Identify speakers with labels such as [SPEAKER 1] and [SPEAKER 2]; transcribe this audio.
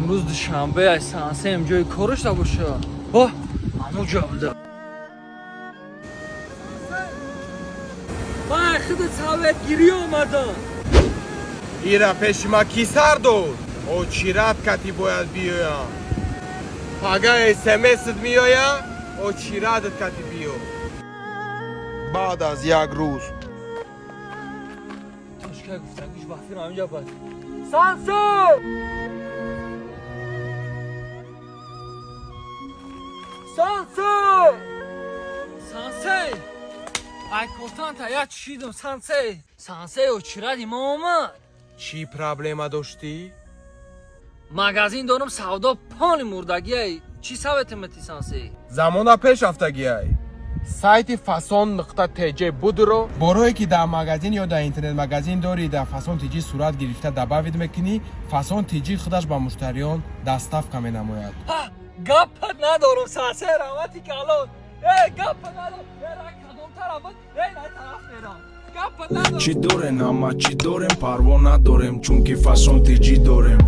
[SPEAKER 1] Имрӯз душанбе, ай сансеем ҷои кораш набоша. О, ҳамуҷа буда. Ман худ советгирӣ омадам.
[SPEAKER 2] Ира пеши ма кӣ сар дод? Очират кати бояд биёям. Пага смсат меоя, очиратат кати биё. Баъд аз як рӯз.
[SPEAKER 1] Точка гуфтагиш вақти ҳаминҷа бад. Сансе! Сансе! Сансе! Ай котанта я чидум сансе. Сансе очиради ма омад.
[SPEAKER 2] Чӣ проблема доштӣ?
[SPEAKER 1] Магазин дорам, савдо пони мурдагиай. Чӣ совети мети, сансе?
[SPEAKER 2] Замона пешрафтагиай. Сайти фасон.тж будро, борое ки дар магазин ё дар интернет-магазин дорӣ, дар фасон тж сурат гирифта добавить мекунӣ, фасон тж худаш ба муштариён доставка менамояд.
[SPEAKER 1] Ҳа, гапат надорам, сансе, раҳмати калон. Э, гапат надорам. Э, рай кадом тараф буд? Э, рай тараф мерам. Гапат надорам.
[SPEAKER 3] Чӣ дорем, ҳама чӣ дорем, парво надорем, чунки фасон тиҷӣ дорем.